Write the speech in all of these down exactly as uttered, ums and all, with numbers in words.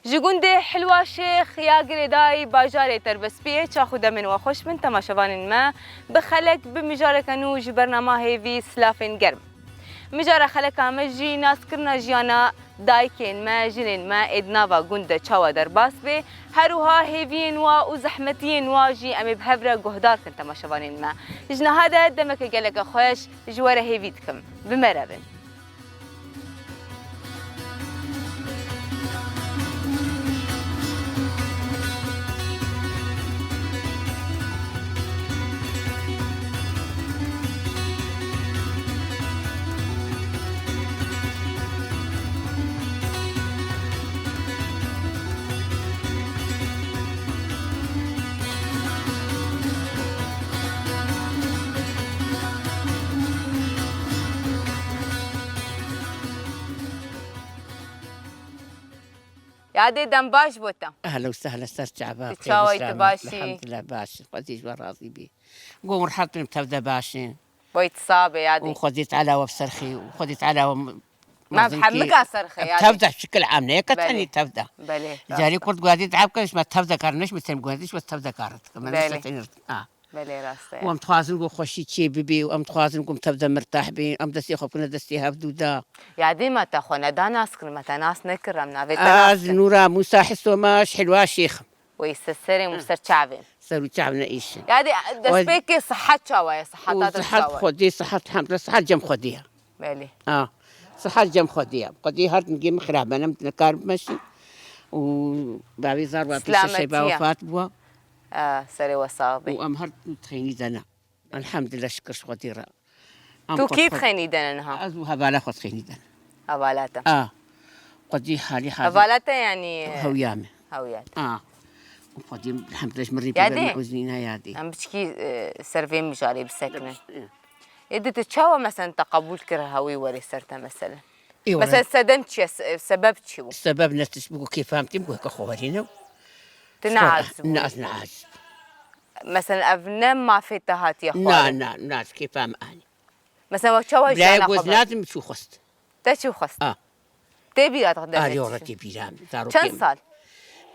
Ji gundê Hilwa Şêx ya girêdayî bajarê Terbespiyê, çax û demên we xweş bin, temaşevanên me. Bi xelek, bi mijareke nû ji bernama Hêvî, silafên germ. Mijara xeleka me jî naskirina jiyana dayikên me, jinên me ê di nava gund de çawa derbas bê, her wiha hêviyên wa û zehmetiyên wa jî em ê bi hev re guhdar kin, temaşevanên me. Ji niha de demeke geleke xweş ji we re hêvî dikim. Bi me re bin. Yadê, dem baş bo te. Ehlen û sehlen, ser çava. Tu çawa yî, tu baş î? Elhamdulillah, baş. Xwedî ji we razî bî. Gom rehet bin, tev de baş in. Boy tu sabe yadê. Û Xwedî Teala we bi ser xê, û Xwedî Teala we me bi hemika ser xê yadê. Tev de şikil am ne, yeke tenî tev de. Belê, rast e. Carî kurd guhadî dua bike, ji me tev de kar, ne ji me tenî guhadî, ji me tev de kar dikim. Belê. Belê, rast e. Û em dixwazin ku xweşî çê bibê û em dixwazin ku em tev de mirtah bên, em destê xwe bikine destê hevdû de. Yadê, me te xwe neda nas kirin, me te nas nekir, em navê te nas kirin. Ez Nûra Mûsa Hiso me, ji Hilwa Şêx im. Wê ser serê min, ser çavê min. Ser û çav ne îş in. Yadê, destpêkê sihet çawa ye? Siheta te çawa ye? Xwedê sihet, hemd sihet cem Xwedê ye. Belê. Ha. Sihet cem Xwedê ye. Xwedê her dingê min xirab e, ne min nikarim meşî. Û bavê zar wa pêşe şeva wefat bûwa. Ah, serê we sax be. Û em her du dixeynî de ne. Elhamdulillah, şikir ji Xwedê re. Tu kî dixeynî de ne niha? Ez û hevala xwe dixeynî de ne. Hevala te. Ah. Xwedê halî hazir. Hevala te yanî? Hewiya me. Hewiya te. Ah. Û Xwedê elhamdulillah ji min rê pê be, me uzîna yadê. Em biçkî, e, ser vê mijarê bisekinin. Ê di, tu çawa, meselen, te qebûl kir hewî werê ser te, meselen? Ê, were. Meselen, sedem çi ye? Se-, sebeb çi bû? Sebeb ne tişt bû, kêfa min tê bû, heke xwe werîne. Tu neaciz bû? Ne, ez neaciz bû. Meselen, ev ne mafê te hatiye xwarin? Na, na, na, kêfa min anî. Meselen, we çawa jiyana xwe... Birayê goz nadim çû xwest. Te çi xwest? A. Tê bîra te demê? Arê, ora tê bîra min. Zarokê min. Çend sal?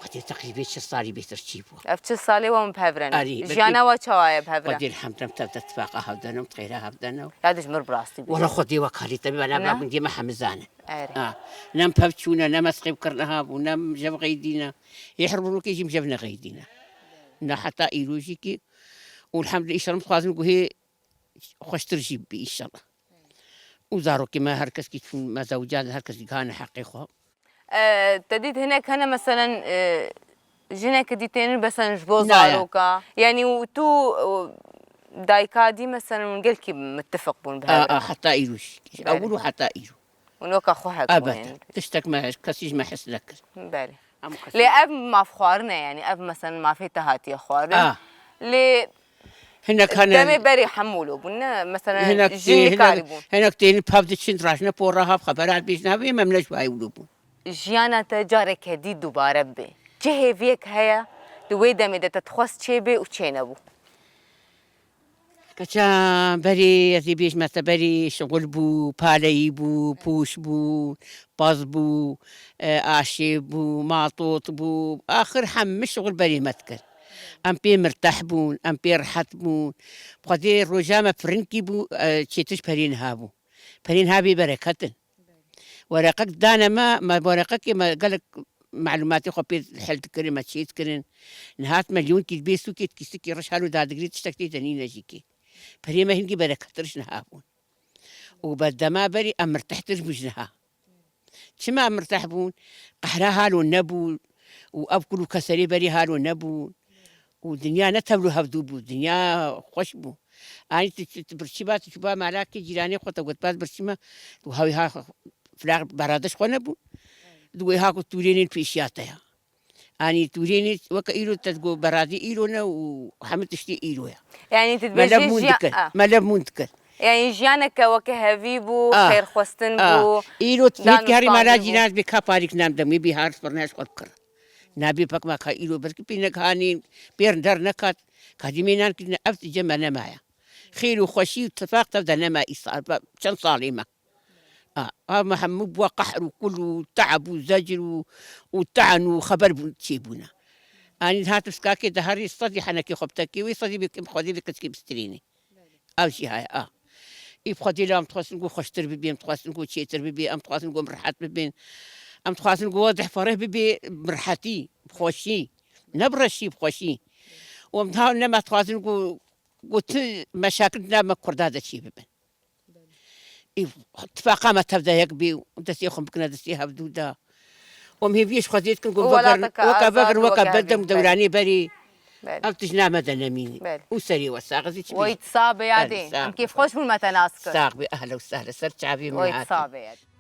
Xwedê teqrîbê çil salî bêtir çî bû. Ev çil salê we hûn bi hev re ne? Arê, jiyana we çawa ye bi hev re? Xwedê elhamdulillah, em tev de tifaqa hev de ne, em xêra hev de ne. Ya de ji min bi rastî bû. Wela Xwedê we karê te bê, wela gundê me hemiz zane. Erê. Ha. Ne em pev çûne, ne me sixê bi kirine hebû, ne em jev xeydîne. Ê her rokê jî em jev nexeydîne. Ne heta îro jî kî. Û elhamdulillah, înşallah em dixwazin ku hê xweştir jî bibî înşallah. Û zarokê me her keskî çûn me zewcan, her keskî gihane heqê xwe. E, te dît hinek hene meselen, e, jineke dî tênin besen ji bo zaroka. Yanî û tu, û dayika dî meselen hûn gelkî mitifiq bûn bi hev re? A, a, heta îro jî. Belê. Ewil û heta îro. Û noka xwe hek bûn. Ebet. Tiştek me, kesî ji me his nekir. Belê. Lê ev maf xwarin e, yanî ev, meselen, mafê te hatiye xwarin. A. Lê hinek hene demê berê hemû wilo bûn, ne? Meselen, hinek jin tê-, nikarî bûn. Hinek tênin pev diçin, raşne pora hav, xebera bêjin, hev ê me ne ji wayî wilo bûn. Jiyana te careke dî dubare bibe. Çi hêviyek heye, di wê demê de te dixwest çê bê û çê nebû? Keça berê, ez ê bêjime te, berê şixul bû, paleyî bû, pûş bû, pez bû, e, aşê bû, matot bû. Axir hemî şixul berê me dikir. Em pê mirteh bûn, em pê rehet bûn. Xwedê roja me firinkî bû, e, çêtir ji perê niha bû. Perê niha bê bereket in. Wereqek dane me, me wereqekê me gelek malûmatê xwe pê hel dikirin, me çê dikirin. Nihat me lîyonkî dibê sûkê dikî, sûkê reş halo dadigirê, tiştek tê de nîne jî kê. Perê me hingî berekettir ji niha bûn. Û be dema berî em mirtehtir bûn ji niha. Çima em mirteh bûn? Qehra halo nebûn û ev kul û keserê berî halo nebûn. Û dinya ne tevlû hevdû bû, dinya xweş bû. Anî tu, tu, tu birçî ba, tu çûba malakê cîranê xwe te got, bas birçî me, tu hawî ha filax beradiş xwe nebû. Di wê ha ku tûrênên pêşiya te ya. Anî tûrênê weke îro te digot beradî îro ne û hemî tiştî îro ya. Yanî tu dibêjî... Me lev mûn jiya-, dikir, a. Me lev mûn dikir. Yanî jiyaneke weke hevî bû, a, xêrxwestin, a, bû. Îro tu nêt herî mala cîran bê ka parîk nam demê bî har spirne ji xwe bikir. Nabê pek ma ka îro belkî pê negihanîn, pê der nekat, ka dîmê nan kirine, ev cem me nemaye. Xêr û xweşî û tifaq tev de nema îsal, çend salê me. A, a me hemû bû qehr û kul û te'b û zecr û, û te'n û xeber bûn çêbûne. Anî hat piskakê de herî sedî henekê xwe bi tekê wî, sedî bi xwedî bi kiçkî bistrînê. Ev jî heye, a. Î bi xwedî la em dixwestin ku xweştir bibî, em dixwestin ku çêtir bibî, em dixwestin ku em rehet bibin. Em dixwestin ku wadih fereh bibî, bi rehetî, bi xweşî. Ne bi reşî, bi xweşî. Û em daha ne me dixwestin ku, ku ti meşakil di nav me Kurda de çê bibin. Î tifaqa me tev de yek bî û destê xwe bikine destê hevdû de. Û em hêviyê ji Xwedê dikin ku Û vegerin, welateke weke azad vegerin, û weke weke hevdî, berdem belê. Dewranê berî. Belê. Ev tijna me de nemînî. Belê. Û serê we sax, ez ê çi Wey bêjim? Sabe Belê, yadê. Sax Em kêf be. Xweş bûn me te nas kir. Sax be, ehla û sehla, ser çavê min Wey hatî. Sabe yadê.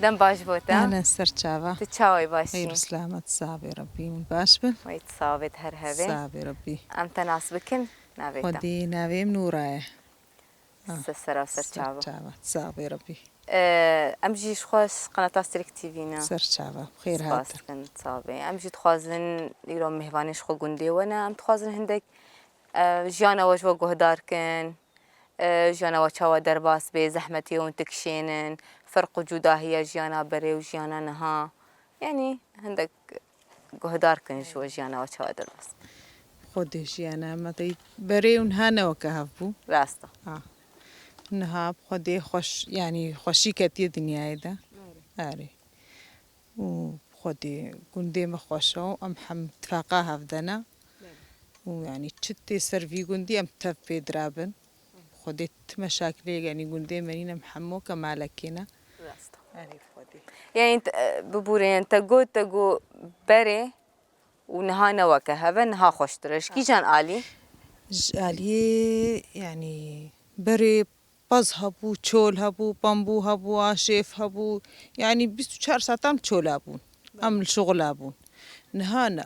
Dem baş bo te. Ehlen, ser çava. Tu çawa yî, baş Xeyr û î? Selamet, savê Rebbî, hûn baş bin. Wey, savê, her hevê. Savê Rebbî. Em te nas bikin, navê te? Xwedî, navê min Nûra ye. Ah, Se-, sera ser ser çava. Çava. Savê Rebbî. Ee, em jî ji xwe qenata Strik T V ne. Ser çava. Xêr Spas hatin. Dikin, savê. Em jî dixwazin îro mêvanê ji xwe gundê we ne. Em dixwazin hindek, e, jiyana we ji we guhdar kin. E, jiyana we çawa derbas bê, zehmetiyê hûn dikişênin, ferq û cudahiya jiyana berê û jiyana niha. Yanî hindek guhdar kin ji we jiyana we çawa derbas bê. Xwedê jiyana me dey berê û niha ne weke hev bû. Rast e. Ha. Niha bi Xwedê xweş, yanî xweşî ketiye dinyayê de. Erê. Erê. Û Xwedê gundê me xweş e û em hem tifaqa hev de ne. Belê. Û yanî çi tê ser vî gundî em tev pê dirabin. Xwedê ti meşakilê, yanî gundê me nîne, em hemû kemalekê ne. Rast. Erê Xwedê. Yanî te, bibûrê, yanî te got, te got berê û niha ne weke hev e, niha xweştir e. Ji kîjan alî? Ji aliyê, yanî berê pez hebû, çol hebû, pembû hebû, aşêf hebû. Yanî bîst û çar saet em çola bûn. Em li şixula bûn. Niha ne.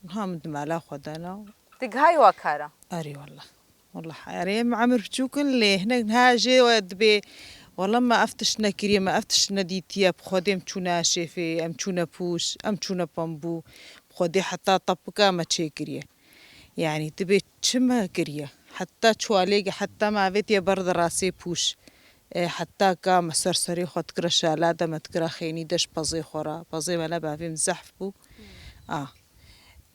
Niha min di mala xwe de ne. Tu gihayî wa kara? Erê wallah. Wallah, erê em emir biçûk in lê hinek niha jê we dibê, wallah me ev tişt nekiriye, me ev tişt nedîtiye, bi Xwedê em çûne aşêfê, em çûne pûş, em çûne pembû. Bi Xwedê heta tepika me çêkiriye. Yanî dibê çi me kiriye? Heta çuwalêkê, heta me avêtiye ber di rasê pûş. E, heta ka me ser serê xwe dikire şala de, me dikire xênî de ji pezê xwe re. Pezê me le bavê min zehf bû. A.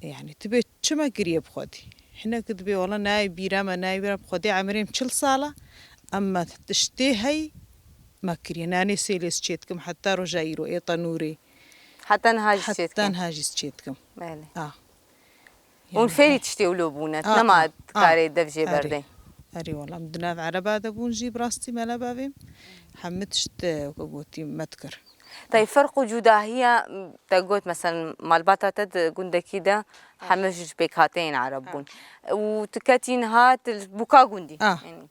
Yanî dibê çi me kiriye bi Xwedê? Hinek dibê wala nayê bîra me, nayê bîra bi Xwedê emirê min çil sal e. Em me tiştê hey me kiriye. Nanê sêlê ez çê dikim, heta roja îro ê tenûrê. Heta niha jî çê dikim. Heta niha jî ez çê dikim. Belê. A. Hûn fêrî tiştê wilo bûne, nema dikarê dev jê berdê. Erê wala, em di nav ereba de bûn jî, bi rastî mela bavê min hemî tişt, e, weke gotî me dikir. Tayê ferq û cudahiya, te got, meselen, malbata te di gundekî de hemî ji pêkhateyên ereb bûn. Û tu ketî niha tu li bûka gundî. Ah. Yanî.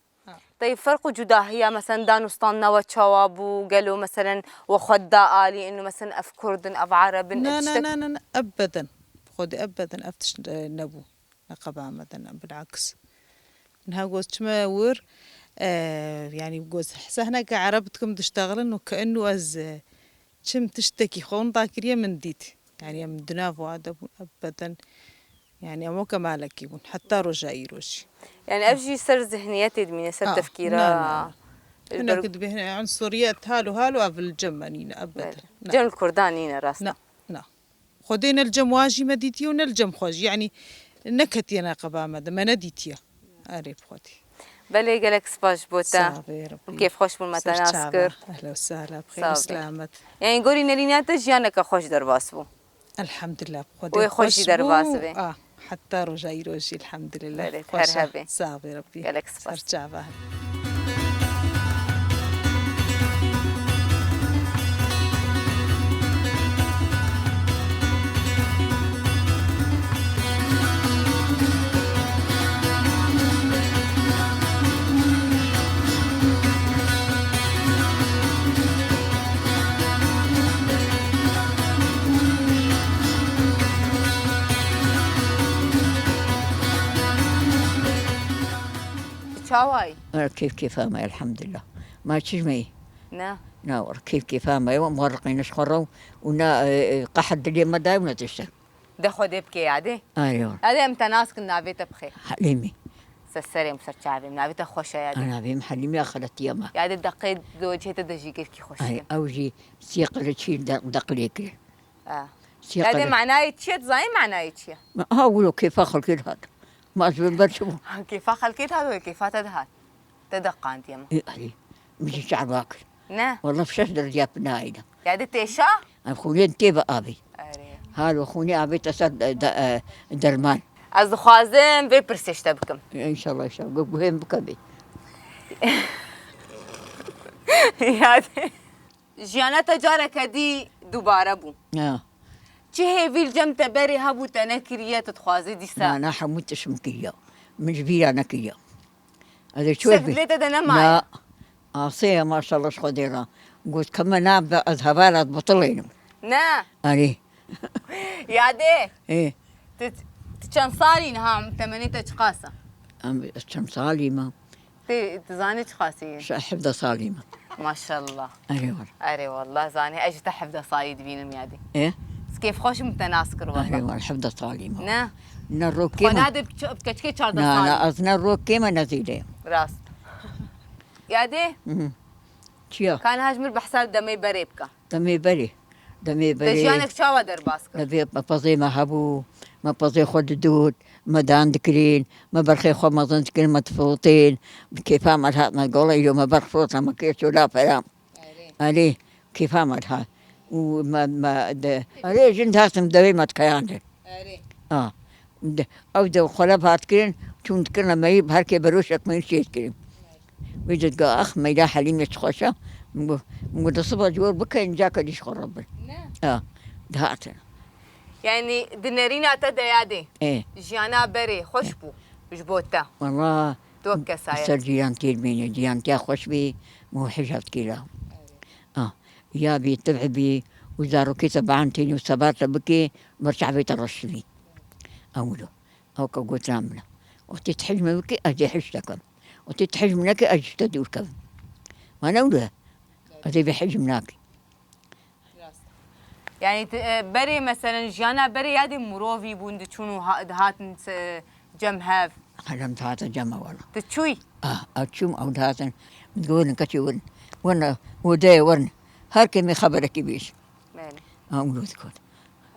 Tayê ferq û cudahiya, meselen, danûstandina we çawa bû? Gelo, meselen, we xwe da alî, inu, meselen, ev Kurd in, ev Ereb in, ev Na, na, tiştek na, na, na, ebeden. Bi Xwedê ebeden ev tişt, e, nebû. Neqeba me de ne, bilaks. Niha goz çime wir, e, yanî goz hisa hineke Ereb dikim diştexilin û ke inu ez, e, çim tiştekî xwe winda kiriye min dît. Yanî em di nav wa de bûn, ebeden. Yanî em weke malekî bûn, heta roja îro jî. Yanî ev jî ser zihniyetê dimîne, ser tefkîra. Na, na, na. Hinek dibê hinek unsuriyet hal û hal û ev li cem me nîne, ebeden. Belê. Na. Cem li Kurdan nîne, rast e. Na, na. Xwedê ne li cem wa jî me dîtiye û ne li cem xwe jî. Yanî neketiye neqeba me de, me nedîtiye. Erê bi Xwedê. Belê, gelek spas ji bo te. Savê Rebbî. Kêfxweş bûn me te nas kir. Ehla û sehla, bi xêr û selamet. Yanî gorî nerîniya te jiyaneke xweş derbas bû. Elhamdulillah, bi Xwedê. Wê xweş jî derbas bû. Ah, heta roja îro jî, elhamdulillah. Belê, her hebê. Savê Rebbî. Gelek spas. Ser çava. Away. Kêf kêfa me, elhamdulillah. Ma çi me? Ne. Na, war kêf kêfa me, wa muharriqîne ji xwe re û na, e, e, qehet dilê me dayê û ne tişte. De Xwedê bike yadê. Arê war. Yadê em te nas kin navê te bixê. Helîmî. Ser serê min ser çavê min. Navê te xweş e yadê. Navê min Helîmî ya xeletiya me. Yadê deqê di wecihê te de jî gelkî xweş dikim. Ew jî siyê qiliçî de-, deqilê kir. Ha. Siyê qiliç. Yadê manayê çi ye? Tu zanî manayê çi ye? Ha, wilo kêfa xelkê dihat. Ma ez bin ber çi bû? Ha, kêfa xelkê dihat, wê kêfa te dihat. Te deqandiye min. Ê, erê. Min jî çav kir. Ne. Wela şeş derece pinayê de. Yadê têşa? Em xûnên tê bi avê. Erê. Halo xûnê avê te ser de, de, e, derman. Ez dixwazim vê pirsê ji te bikim. Înşallah, înşallah. Gu-, guhên bike bê. Yadê. Jiyana te careke dî dubare bû. Ya. Çi hêvî li cem te berê hebû te nekiriye, tu dixwazî dîsa? Na, na, hemû tişt min kiriye. Min ji bîra nekiriye. Ez ê çi wê bê? Dilê te de nemaye. Na. Asê ye maşallah ji Xwedê re. Got, keme nabe ez hevala dibitilênim. Ne. Erê. Yadê. Ê. Tu, tu çend salî niha, temenê te çiqas e? Em, ez çend salî me? Tê, tu zanî çiqasî yî? Şe-, hevdeh salî me. Maşallah. Erê wala. Erê wala, zanî, ez ji te hevdeh salî dibînim yadê. Ê? Ez kêfxweş im te nas kir wala. Erê wala, hevdeh salî me. Ne? Ne rokê me. Xwe nade bi ç-, bi keçikê çardeh salî. Na, na, ez ne rokê me ne zêde. Rast. Yadê? Hı hı. Çiya? Ka niha ji min behsa demê berê bike. Demê berê. Demê berê. Te jiyanek çawa derbas kir? Demê me pezê me hebû, me pezê xwe didot, me dan dikirin, me berxê xwe mezin dikirin, me difotên. Bi kêfa me dihat me gola îro me berx fota me kê çola pera. Erê. Erê, kêfa me dihat. Û me, me de, erê jin dihatin devê me dikeyandin. Erê. A. De, ew de xweleb hat kirin, çûn dikirine meyî, her kê beroşek meyî çêt kirin. Wê de digot, ax, meyda Helîmê çi xweş e. Min got, min got, di siba cor bikeyin, cake dî ji xwe re bin. Ne? Ha, dihatin. Yanî, di nerîna te de yadê. Ê. Jiyana berê xweş bû ji bo te. Wala, tu wek kesayet. Ser cîran têr bîne, cîran tiya xweş bî, min hicab dikira. Ah, ya bî, tibî bî, û zarokê te biantênî û seba te bikê, ber çavê te reş bî. Ewlo. Ewka gotina min e. Wextê tu hicmê bikî, ez jê hicm dikim. Wextê tu hicm nekî, ez ji te dûr kevim. Ma ne wilo ye? Ez ê vê hicm nakî. Rast. Yanî tu, e, berê, meselen, jiyana berê yadê mirovî bûn, diçûn û ha-, dihatin se-, cem hev. Helem dihate cem e wela. Tu çûyî? Ah, ez çûm, ew dihatin. Min digot, werin keçê werin. Werin, odeyê werin. Her kemî xeberekî bêj. Belê. Ha, wilo dikot.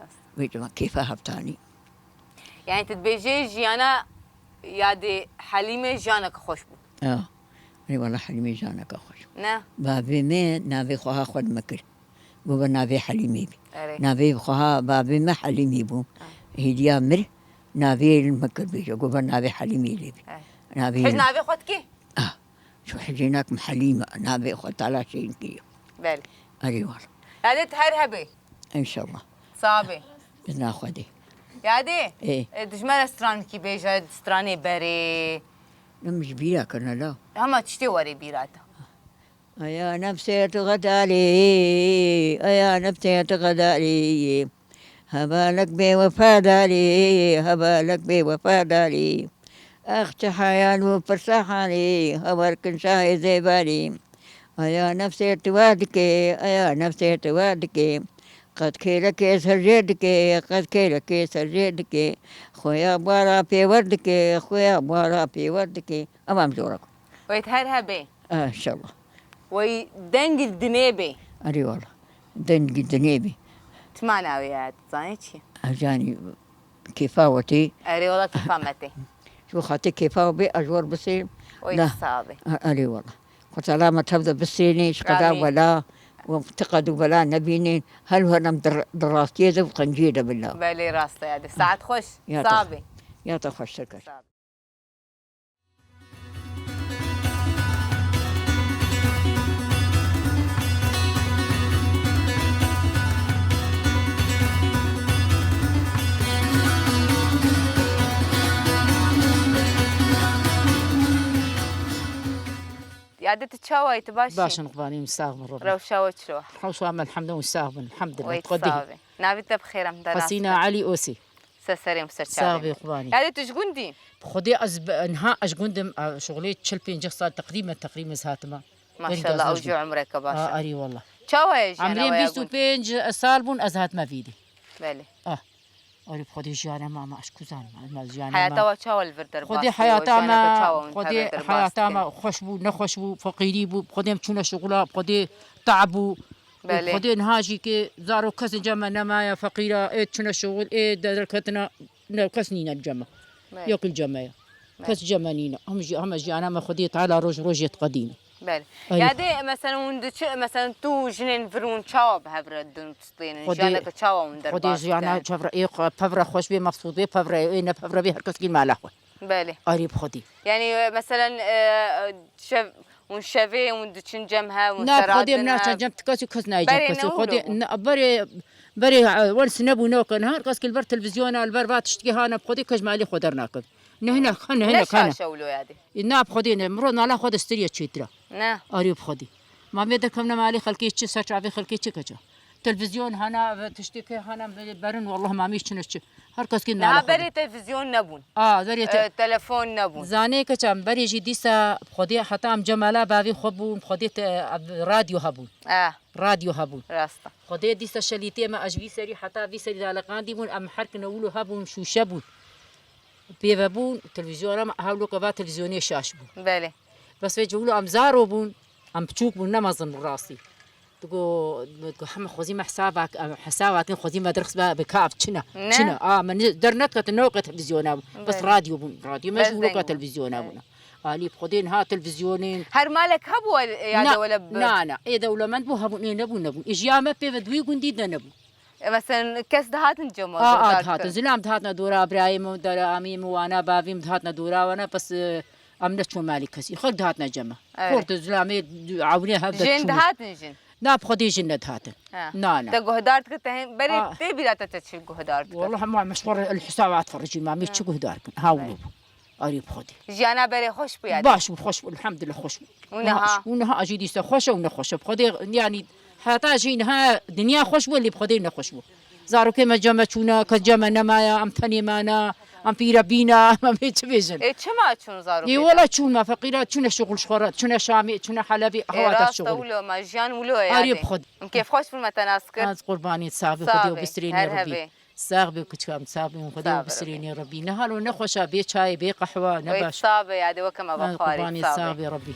Rast. Wê cema kêfa hevtanî. Yanî tu dibêjê jiyana yadê Helîmê jiyaneke xweş bû. Ya. Ê wela Helîmê jiyaneke xweş bû. Ne? Bavê me navê xweha xwe dime kir. Gobe navê Helîmê bî. Erê. Navê xweha bavê me Helîmê bû. Ha. Hêdiya mir navê li me kir bêje. Gobe navê Helîmê lê bî. Erê. Navê Hej navê xwe dikî? Ah. Şu hicê nakim Helîme. Navê xwe tala şêrîn kiriye. Belê. Erê wela. Yadê tu her hebê. Înşallah. Sax bê. Bi izna Xwedê. Yadê? Ê. E, dijmera strankî bêje, stranê berê. Ne min ji bîra kirine la. Hema tiştê were bîra te. Eya nefsê tu xetalî, eya nefsê tu xetalî. Hevalek bê wefa darî, hevalek bê wefa darî. Ax çi heyal û pirsa halî, heval kin şahê zêbarî. Eya nefsê tu wa dikê, eya nefsê tu wa dikê. Qet kêlekê ser jê dikê, qet kêlekê ser jê dikê. Xuya bwara pêwer dikê, xuya bwara pêwer dikê. Ev em jora ku. Wê her hebê. Înşallah. Wey dengî dinê bê. Erê wala. Dengî dinê bê. Çima navê ya, tu zanî çi? Ez zanî kêfa we tê. Erê wala kêfa me tê. Ji bo xatirê kêfa we bê, ez ji we re bisênim. Wey sax bê. Erê wala. Xwe selamet hev de bisênê, ji qeda wela, we ti qed û bela nebînên, hel û hel em di, di rastiyê de û qenciyê de bila. Belê rast e, yadê. Saet xweş. Ya te, sax bê. Ya te xweştir ker. Sax bê. Yadê tu çawa yî, tu baş î? Baş in, qurbanî min, sax bin, Robî. Rewşa we çilo? Rewşa me, elhamdulillah, sax bin, elhamdulillah. Wey, sax bî. Navê te bi xêr em te nas bikin. Hesîna Elî Osî. Ser serê min, ser çavê min. Sax bî, qurbanî. Yadê, tu ji gund î? Bi Xwedê ez bi, niha ez ji gund im, a, şixulê çil pêncî sal teqrîben, teqrîben ez hatime. Maşallah, ew jî umreke baş e. A, erî wallah. Çawa ye jiyana we ya gund? Emrê bîst û pênc sal bûn ez hatime vî dî. Belê. Ah. Erî bi Xwedê jiyana me, me ez ku zanim, me jiyana me. Heyata we çawa li vir derbas kir? Xwedê heyata me, Xwedê heyata me xweş bû, nexweş bû, feqîrî bû, bi Xwedê em çûne şixula, bi Xwedê te'b bû. Belê. Xwedê niha jî ke zarok kes cem me nemaye, feqîra, ê çûne şixul, ê derketina, ne, kes nîne cem me. Belê. Yek li cem me ye. Belê. Kes cem me nîne. Hemî jî, heme jiyana me Xwedê Teala roj rojê diqedîne. Belê. Erê. Yadê, mesela, hûn diçi, mesela, tu jinên vir hûn çawa bi hev re din tustênin? Xwedê, jiyaneke çawa hûn derbas dikin? Xwedê jiyana çevre, ê xwe, pevre xweş bê, mefsûd bê, pevre, ê ne pevre bê, her kes kî mala xwe. Belê. Erê bi Xwedê. Yanî, e, meselen, e, şev, hûn şevê hûn diçin cem hev, hûn seradin hev? Na, bi Xwedê em naçin cem ti kesî, kes nayê cem kesî. Berê ne wilo bû? Xwedê, ne, berê, berê, e, wens nebû, ne weke niha, her kes kî li ber televîzyona, li ber va tiştî hane, bi Xwedê kes malê xwe dernakevin. Ne hinek hene, hinek hene. Ne şaş e wilo yadê? E, na bi Xwedê ne, mirov mala xwe de stiriye çêtir e. Ne. Erê bi Xwedê. Ma em ê derkevine malê xelkê çi, ser çavê xelkê çi keça? Televîzyon hana, ve tiştê ke hana, berin, wallah, ma em ê çine çi. Her kes kî mala xwe de. Niha berê televîzyon nebûn. A, berê te- E, telefon nebûn. Zanê keça, berê jî dîsa bi Xwedê heta em cem mala bavê xwe bûn, bi Xwedê te, radyo hebûn. E. Radyo hebûn. Rast e. Xwedê dîsa şelîtê me, ez ji vî serî heta vî serî daleqandî bûn, em her kine wilo hebûn, şûşe bûn. Pê ve bûn, televîzyona me, hewlo ke va televîzyonê şaş bû. Belê. Bes vê cihûlo em zaro bûn, em piçûk bûn, ne mezin bû rastî. Digo, digo heme xwezî me hesaba, em hesaba kin xwezî me dirxis be, be ka ev çi ne? Ne. Çi ne? A, me ni-, dernetketin, ne weke televîzyona bû. Bes radyo bûn, radyo me jî weke televîzyona bûn. Alî bi Xwedê niha televîzyonên. Her malek hebû ya dewle bi- Na, na, ê dewlemend bû hebûn, ê nebû, nebûn. Ê jiya me pê ve di wî gundî de nebû. E, meselen, kes dihatin cem we guhdar dikin? A, a, dihatin. Zilam dihatine dora birayê min, dora amiyê min, wana bavî min dihatine dora wana, bes, e, em neçûn malê kesî. Xelk dihatine cem me. Evet. Xort û zilamê ewrê hev de çûn. Jin dihatin jin? Na, bi Xwedê jin nedihatin. Ha. Na, na. Te guhdar dikir, te hên berê tê bîra te, te çi guhdar dikir? Wallah, ma me ji xwe re el hesaba tfericî, ma me çi guhdar kin. Ha, wilo bû. Erê bi Xwedê. Jiyana berê xweş bû ya? Baş bû, xweş bû, elhamdulillah, xweş bû. Û niha? Û niha jî dîsa xweş e û nexweş e. Bi Xwedê, yanî, heta jî niha dinya xweş bû, lê bi Xwedê nexweş bû. Zarokê me cem me çûne, kes cem me nemaye, em tenê mane, em pîre bîne, em ê çi bêjin? Ê, çima çûn zarokê te? Ê, wela çûn me, feqîra çûne şixul ji xwe re, çûne Şamê, çûne Helebê, hewata şixulê. Ê, rast e, wilo me, jiyan wilo ye. Erê bi Xwedê. Em kêfxweş bûn me te nas kir. Ez qurbanî, sax bî, Xwedê û bistirênê Rebî. Sax bî, kuçika min, sax bî, Xwedê û bistirênê Rebî. Niha lo nexweş e, bê çayê, bê qehwe, ne baş. Sax bî, yadê weke me vexwarî, sax bî. Sax bî, Rebî.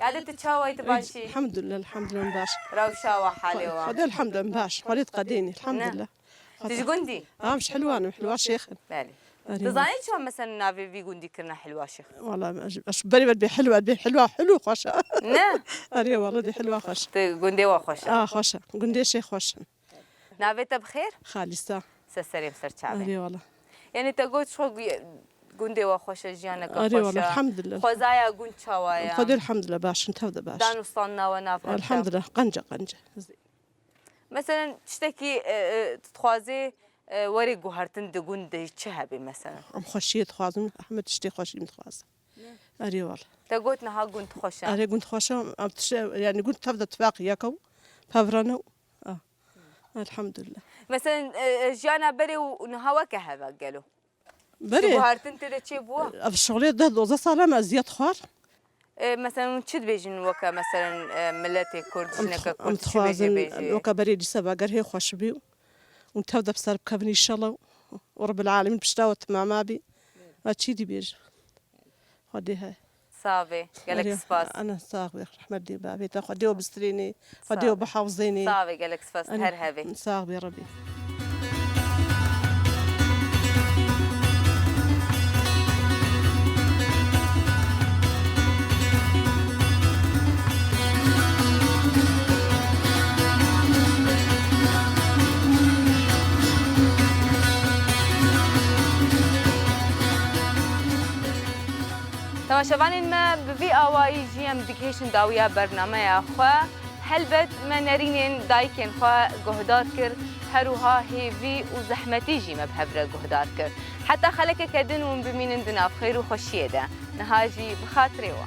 Yadê, tu çawa yî, tu baş î? Elhamdulillah, elhamdulillah, baş. Rewşa we, halê we? Xwedê elhamdulillah, baş. Xwedê diqedênî, elhamdulillah. Tu ji gund î? Em ji Hilwan in, Hilwa Şêx in. Belê. Erê. Tu zanî çima, mesela, navê vî gundî kirine Hilwa Şêx? Wala, ez, ez berê ve bê Hilwa, bê Hilwa, Hilwa xweş e. Ne? Erê, wala, bê Hilwa xweş. Tu gundê we xweş e? A, xweş e. Gundê Şêx xweş in. Navê te bi xêr? Xalîsa. Ser serê min, ser çavê. Erê wala. Yanî te got ji xwe gu-, gundê we xweş e, jiyaneke xweş e. Erê wala, elhamdulillah. Xwezaya gund çawa ye? Xwedê elhamdulillah baş in, tev de baş. Dan û standina we nav hev çawa? Elhamdulillah, qenc e, qenc e. Meselen tiştekî, e, e, tu dixwazî, e, werê guhertin di gund de çi hebe meselen? Em xweşiyê dixwazin, heme tiştê xweşî min dixwazin. Erê wala. Te got niha gund xweş e. Erê gund xweş e, em tişe, yanî gund tev de tifaq yek e, pevrane. Ah. Elhamdulillah. Mesela, e, e, jiyana berê û niha weke hev e gelo? Berê. Guhertin tê de çêbû? Ev şixulê deh dozdeh sal e me eziyet xwar. E, mesela, hûn çi dibêjin weke, mesela, e, miletê Kurd, jineke Kurd, çi dibêje, bêje? Em dixwazin weke berê dîsa veger hê xweş bî û tev de bi ser bikevin înşallah û Rebbil Alemîn pişta we timama bî. Em çi dibêjin? Xwedê he. Sax bê, gelek spas. Ana sax bê, rehmet dê bavê te, Xwedê we bistirênê, Xwedê we bihafizênê. Sax bê, gelek spas, her hevê. Sax bê Rebî. Temaşevanên me, bi vî awayî jî em digihêjin dawiya bernameya xwe. Helbet me nerînên dayikên xwe guhdar kir. Her wiha hêvî û zehmetî jî me bi hev re guhdar kir. Heta xelekeke din hûn bimînin di nav xêr û xweşiyê de. Niha jî bi xatirê we.